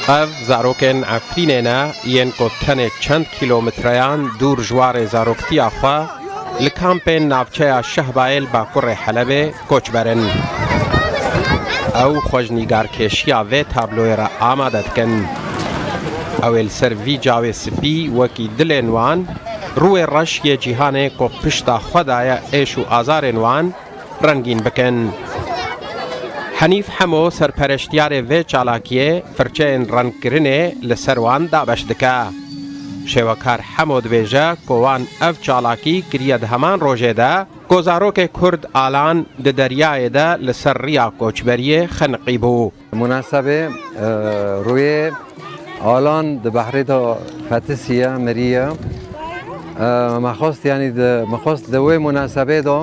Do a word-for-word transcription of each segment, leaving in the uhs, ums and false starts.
Ev zarokên Efrînê ne yên ku tenê çend kîlometreyan dûr ji warê zaroktiya xwe li kampên navçeya Şehbayê li bakurê Helebê koçber in. Ew xwe ji nîgarkêşiya vê tabloyê re amade dikin. Ew ê li ser vî cawê spî wekî dilên wan rûyê reş yê cîhanê ku pişta xwe daye êş û azarên wan rengîn bikin. Henîf Hemo, serpereştiyarê vê çalakiyê, firçeyên rengkirinê li ser wan dabeş dike. Şêwekar Hemo dibêje ku wan ev çalakî kiriye di heman rojê de ku zarokê Kurd Alan di deryayê de li ser riya koçberiyê xeniqîbû. Munasebê, e, rûyê Alan di behrê de fetisiye, miriye. E, me xwest, yanî di, me xwest di wê munasebê de,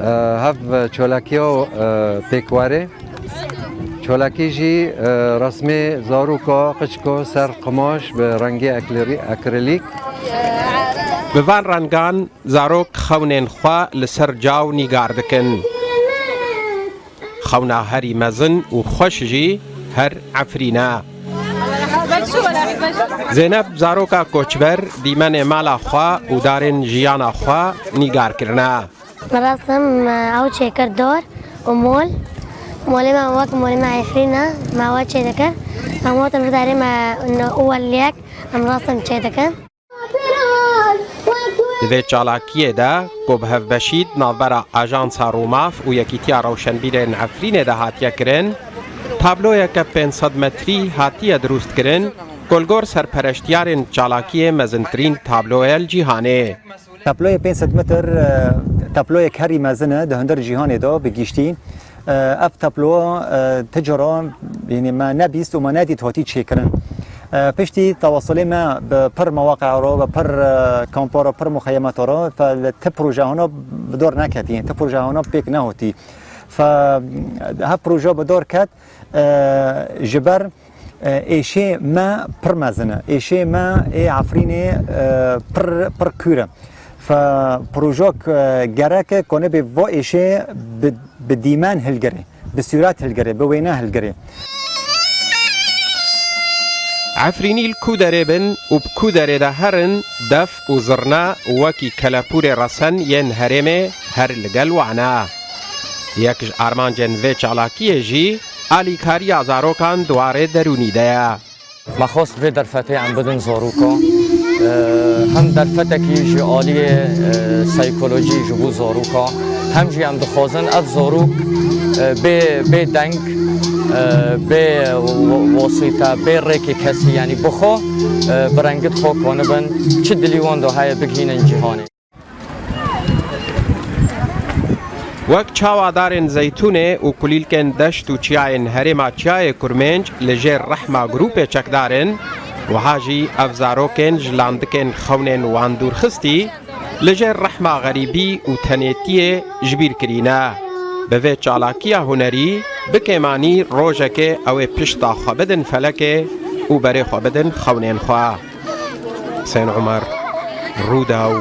e, hev çolakiya, e, pêk were. Çolakî jî, e, resmê zaroka, qiçko ser qimaş bi rengê ekleri-, akrilîk. Bi van rengan zarok xewnên xwe li ser caw nîgar dikin. Xewna herî mezin û xweş jî her Efrîn e. Zeynep zaroka koçber dîmenê mala xwe û darên jiyana xwe nîgar kirine. Merasim, e, ew çêkir dor û mol. Molê me wek molê me Efrîn e, me we çêdikir. Em hatin vê darê me û weliyek em rasim çêdikin. Di vê çalakiyê de ku bi hevbeşî di navbera Ajansa Rûmaf û Yekîtiya Rewşenbîrên Efrînê de hatiye kirin, tabloyeke pênc sed metrî hatiye dirûstkirin, ku li gor serpereştiyarên çalakiyê mezintirîn tablo ye li cîhanê. Tabloyê pênc sed metr, e, tabloyek herî mezin e di hundir cîhanê de bi giştî. E, ev tablo, e, ti cara, yanî me nebîst û me nedît hatî çêkirin. E, piştî tewasulê me bi pir mewaqeya re, bi pir, e, kampa re, pir muxeyemeta re, fe li ti projeya hona bi dor neketî, ti projeya hona pêk nehotî. Fe hev proje bi dor ket, e, ji ber, e, êşê me pir mezin e. Êşê me ê Efrînê, e, pir, pir kûr e. Fe projek, e, gerek e ku nebê va êşê bi, bi dîmen hilgirê, bi sûret hilgirê, bi wêne hilgirê. Efrînî li ku derê bin û bi ku derê de herin, def û zirne wekî kelepûrê resen yên herêmê her li gel wan e. Yek ji armancên vê çalakiyê jî alîkariya zarokan di warê derûnî de ye. Me xwest vê derfetê em bidin zaroka. Ee, hem derfetekî ji aliyê, e, seykolojî ji bo zaroka, hem jî em dixwazin ev zarok, e, bê, bê deng, e, bê wa-, wasîte, bê rêkê kesî, yanî bi xwe, e, bi rengit xwe kanibin, çi dilî wan de heye bigihînin cîhanê. Wek çawa darên zeytûnê û kulîlkên deşt û çiyayên herêma Çiyayê Kurmênc li jêr rehma grûpê çekdar in, wiha jî ev zarokên ji landikên xewnên wan dûrxistî, li jêr rehma xerîbî û tenêtiyê ji bîr kirîne. Bi vê çalakiya hunerî, bi kêmanî rojekê ew ê pişta xwe bidin felekê û berê xwe bidin xewnên xwe. Husên Umer, Rûdaw,